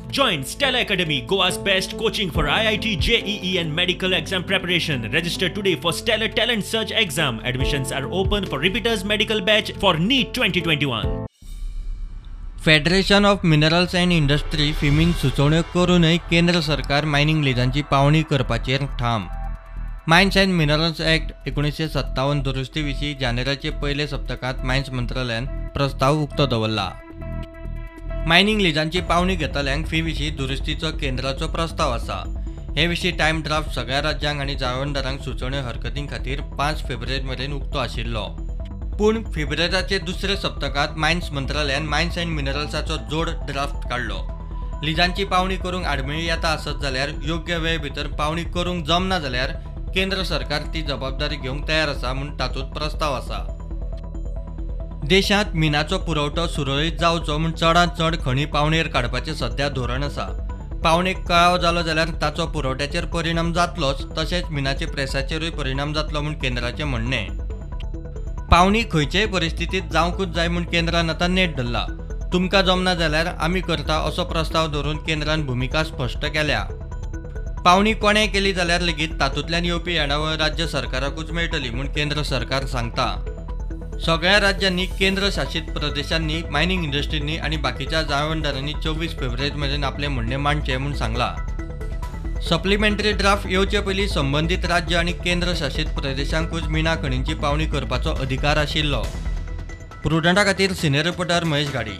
Join Stellar Academy, Goa's best coaching for IIT, JEE and medical exam preparation. Register today for Stellar Talent Search exam. Admissions are open for repeaters medical batch for NEET 2021. Federation of minerals and industry फिमीन सुचोवण्यो करूनय केंद्र सरकार mining लिजांची पावणी करपाचेर ठाम. Mines and minerals act 1957 दुरुस्ती विशीं जानेराचे पयले सप्तकांत मायन्स मंत्रालयान प्रस्ताव उक्तो दवरला. मायनिंग लिजांची पावणी घेतल्यांक फी विशीं दुरुस्तीचो केंद्राचो प्रस्ताव आसा. हे विशीं टायम ड्राफ्ट सगळ्या राज्यांक आनी जाळवणदारांक सुचोवण्यो हरकतीं खातीर 5 फेब्रुवारी मेरेन उक्तो आशिल्लो. पूण फेब्रुवारीचे दुसरे सप्तकांत मायन्स मंत्रालयान मायन्स अँड मिनरल्साचो जोड ड्राफ्ट काडलो. लिजांची पावणी करूंक आडमेळी येता आसत जाल्यार योग्य वेळे भितर पावणी करूंक जमना जाल्यार केंद्र सरकार ती जबाबदारी घेवंक तयार आसा म्हूण तातूंत प्रस्ताव आसा. देशांत मिनाचो पुरवठो सुरळीत जावचो म्हूण चडांत चड खणी पावणेर काडपाचें सध्या धोरण आसा. पावणेक कळाव जालो जाल्यार ताचो पुरवठ्याचेर परिणाम जातलोच, तशेंच मिनाचे प्रेसाचेरूय परिणाम जातलो म्हूण केंद्राचें म्हणणें. पावणी खंयचेय परिस्थितींत जावंकूच जाय म्हूण केंद्रान आतां नेट धरला. तुमकां जमना जाल्यार आमी करता असो प्रस्ताव धरून केंद्रान भुमिका स्पश्ट केल्या. पावणी कोणें केली जाल्यार लेगीत तातूंतल्यान येवपी येणावळ राज्य सरकाराकूच मेळटली म्हूण केंद्र सरकार सांगता. सगळ्या राज्यांनी, केंद्र शासीत प्रदेशांनी, मायनिंग इंडस्ट्रींनी आनी बाकीच्या जाळवणदारांनी 24 फेब्रुवारी मेरेन आपलें म्हणणें मांडचें म्हूण सांगलां. सप्लिमेंटरी ड्राफ्ट येवचे पयलीं संबंदीत राज्य आनी केंद्र शासीत प्रदेशांकूच मिना खणींची पावणी करपाचो अधिकार आशिल्लो. प्रुडंटा खातीर सिनियर रिपोर्टर महेश घाडी.